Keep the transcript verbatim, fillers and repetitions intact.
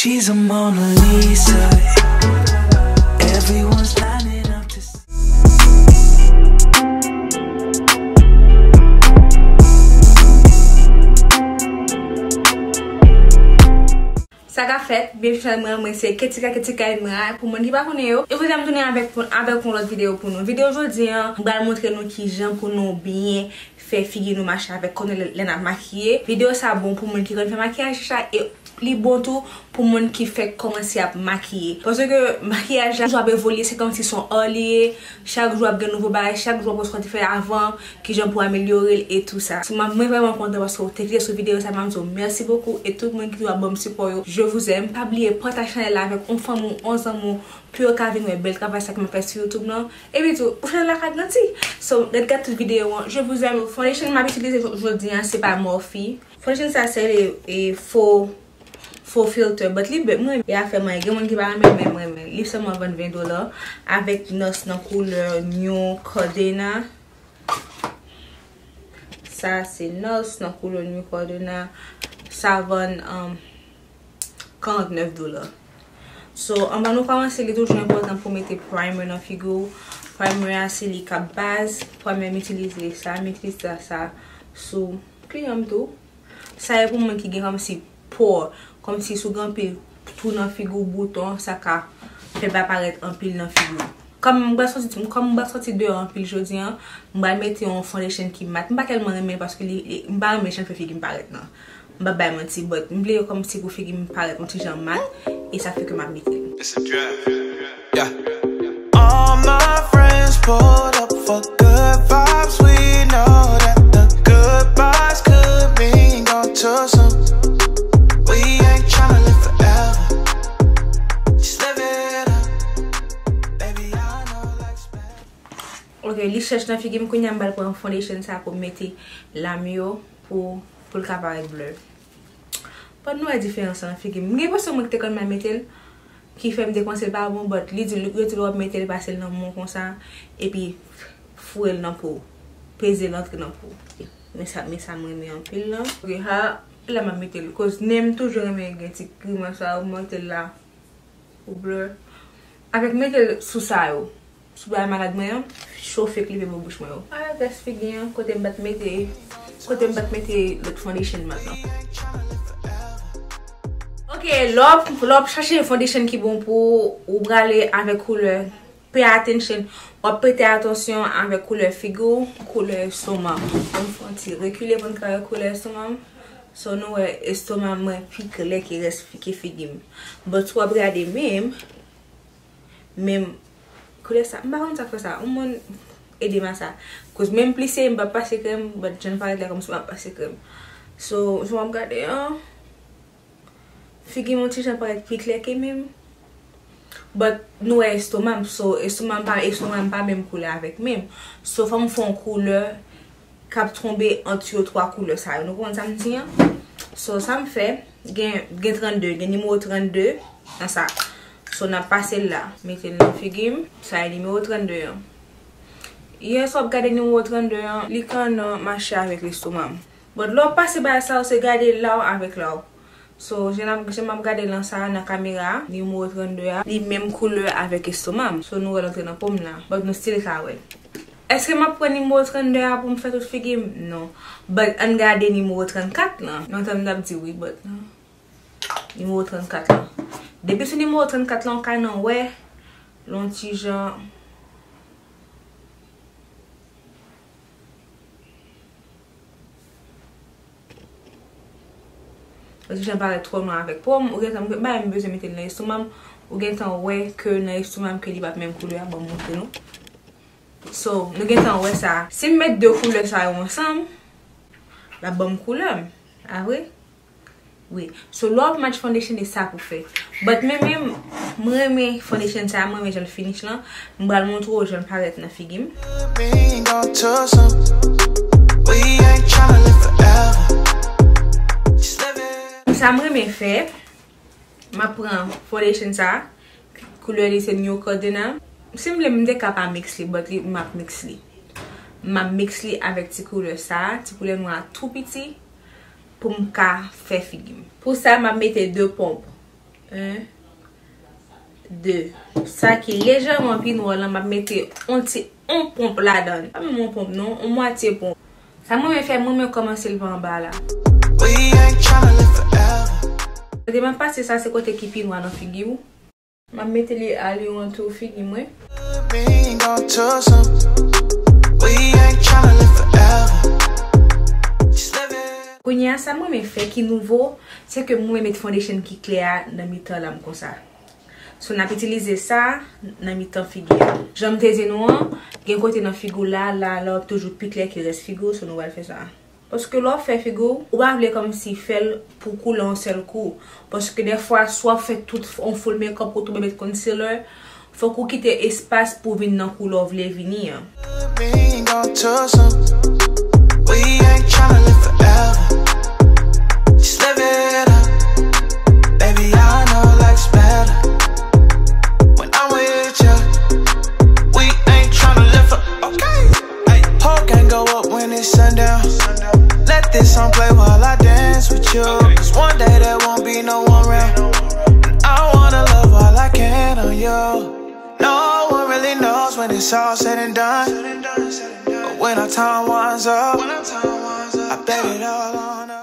She's a Mona Lisa. Everyone's lining up to see. Sa ka fèt, byenveni nan chanèl mwen, mwen se Ketika, Ketika Emra. Pou moun ki pa konnen yo, yo vle m tounen avèk, avèk yon lòt videyo pou nou. Videyo jodi an, m pral montre nou kijan pou nou byen fè figi nou mache avèk kò nou lè, lè n ap makiye. Videyo sa bon pou moun ki konn fè makiyaj deja e li bon tou pou moun ki fèk kòmanse ap makiye. Paske makiyaj la toujou ap evolye, se kòmsi se yon art li ye. Chak jou ap gen nouvo bagay, chak jou ap wè sa w te fè avan, kijan pou amelyore l e tou sa. So, mwen vrèman kontan paske w te klike sou videyo sa, m ap di w mèsi bokou e tout moun ki toujou ap ban m sipò yo, je vous aime. Pa bliye pataje chanèl la avèk yon fanmi w, yon zanmi w, pou yo ka vin wè bèl travay sa ke m ap fè sou YouTube lan. Epi tou, pou chanèl la ka grandi. So, ret gade tout videyo an. Je vous aime. Foundation m ap itilize jo-, jodi an, se pa Morphe. Foundation sa se e fo, fo filter, but li bèl, mwen renmen afè mwen. Gen moun ki pa renmen, men mwen renmen. Li sèlman vann ven dola. Avèk Nars nan koulè New Cordona. Sa se Nars nan koulè New Cordona. Sa vann, um, karannèf dola. So, anvan nou kòmanse, li toujou enpòtan pou mete primer nan figi w. Primer a, se li k ap baz. Primer, m itilize sa, m itilize sa, sa sou kliyan m tou. Sa e pou moun ki gen kòmsi pore, kòmsi si w gen anpil twou nan figi w, bouton, sa ka fè pa parèt anpil nan figi w. Kòm m pral soti, kòm m pral soti deyò anpil jodi an, m pral mete yon foundation ki mat. M pa tèlman renmen l paske li, li, m pa renmen jan l fè figi m parèt nan. M p ap bay manti, but m vle yo kòmsi pou figi m parèt yon ti jan mat, e sa fè ke m ap mete l. It's a trap. Yeah. All my friends pulled up for good vibes. We know that the goodbyes could mean gone too soon. We ain't tryna live forever. Just live it up. Baby, I know life's better. Ok, li chèch nan figi m, kounye a m pral pran foundation sa pou m mete lam yo pou, pou l ka parèt blur. But nou wè diferans lan nan figi m. M gen enpresyon mwen ki te konn mal mete l, ki fè m te panse l pa bon, but li di, yo di lè w ap mete l, pase l nan men w konsa, epi foure l nan po w. Peze l antre nan po w. Men sa, men sa m renmen anpil lan. Ok, ha, la m ap mete l. Koz nen m toujou renmen gen ti grimas sa, ou mete l la. Ou blur. Avèk mete l sou sa yo. Sou bagay malad mwen an, chofe k leve bò bouch mwen yo. Avèk rès figi an, kote m pa t mete, kote m pa t mete lòt foundation mat lan. Ok, lè w ap, lè w ap chache foundation ki bon pou ou, ou prale avèk koulè. Pay attention, w ap prete atansyon avèk koulè figi w, koulè estoma. Bon, m fè yon ti rekile pou n ka wè koulè estoma m. So, nou wè estoma mwen pi klè ke rès fi-, ke figi m. But si w ap gade men m, men m, koulè sa, m pa konn sa k fè sa. Yon moun ede m a sa. Koz men m plise, m p ap pase krèm, but jan l parèt la kòmsi m ap pase krèm. So, si w ap gade an, figi m yon ti jan parèt pi klè ke men m. But nou wè estoma m, so estoma m pa, estoma m pa menm koulè avèk men m. So, fò m fè yon koulè k ap tonbe ant yo twa koulè sa yo. Nou konprann sa m di an? So, sa m fè, gen, gen trannde, gen nimewo trannde nan sa. So, n ap pase l la, mete l nan figi m. Sa e nimewo trannde an. Yè, si w ap gade nimewo trannde an, li ka nan mache avèk estoma m. But lè w ap pase bagay sa yo, se gade la w avèk la w. So, jan m ap, jan m ap gade lan sa a, nan kamera a, nimewo trannde a, li menm koulè avèk estoma m. So, nou wè l antre nan po m la. But nou still ka wè l. Èske m ap pran nimewo trannde a pou m fè tout figi m? Non. But ann gade nimewo trannkat lan. Lontan m t ap di wi, but non. Nimewo trannkat lan. Depi sou nimewo trannkat lan, w ka nan wè l yon ti jan. Paske jan parèt twò nwa avèk po m, ou gentan, m, bagay m bezwen mete l nan estoma m, ou gentan wè ke nan estoma m ke li p ap menm koulè a, ban m montre nou. So, nou gentan wè sa. Si m met de koulè sa yo ansanm, l ap ban m koulè m. A vre? Wi. So, lè w ap match foundation, e sa pou fè. But men, men, mwen renmen foundation sa, mwen renmen jan l finish lan. M pral montre w jan l parèt nan figi m. Sa m renmen fè, m ap pran foundation sa, koulè li se New Cordona. Si m vle, m te ka pa mix li, but li, m ap mix li. M ap mix li avèk ti koulè sa, ti koulè nwa tou piti, pou m ka fè figi m. Pou sa, m ap mete de ponp. En, de. Sa ki lejèman pi nwa lan, m ap mete on ti, on ponp ladan. Pa menm on ponp non, on mwatye ponp. Sa mwen renmen fè, mwen renmen kòmanse l pa anba la. We ain't tryna live forever. Kote m ap pase sa, se kote ki pi nwa nan figi w. M ap mete li alantou figi mwen. Being gone too soon. We ain't tryna live forever. Just live it. Kounye a, sa mwen renmen fè ki nouvo, se ke mwen met foundation ki klè a nan mitan lam konsa. So, n ap itilize sa nan mitan figi a. Jan m te di nou an, gen kote nan figi w la, la, la, w ap toujou pi klè ke rès figi w, so nou pral fè sa. Paske lè w ap fè figi w, ou pa vle kòmsi fè l pou koulè yon sèl kou. Paske dèfwa, si w ap fè tout yon full makeup, ou tou met concealer, fòk ou kite espas pou vin nan koulè w vle vini an. Being gone too soon. We ain't tryna live forever. Just live it up. Baby, I know life's better when I'm with you. We ain't tryna live for, okay. Ay, whole gang go up when it's sundown. Let this song play while I dance with you. Cause one day there won't be no one around. And I wanna love while I can on you. No one really knows when it's all said and done. But when our time winds up, I bet it all on us.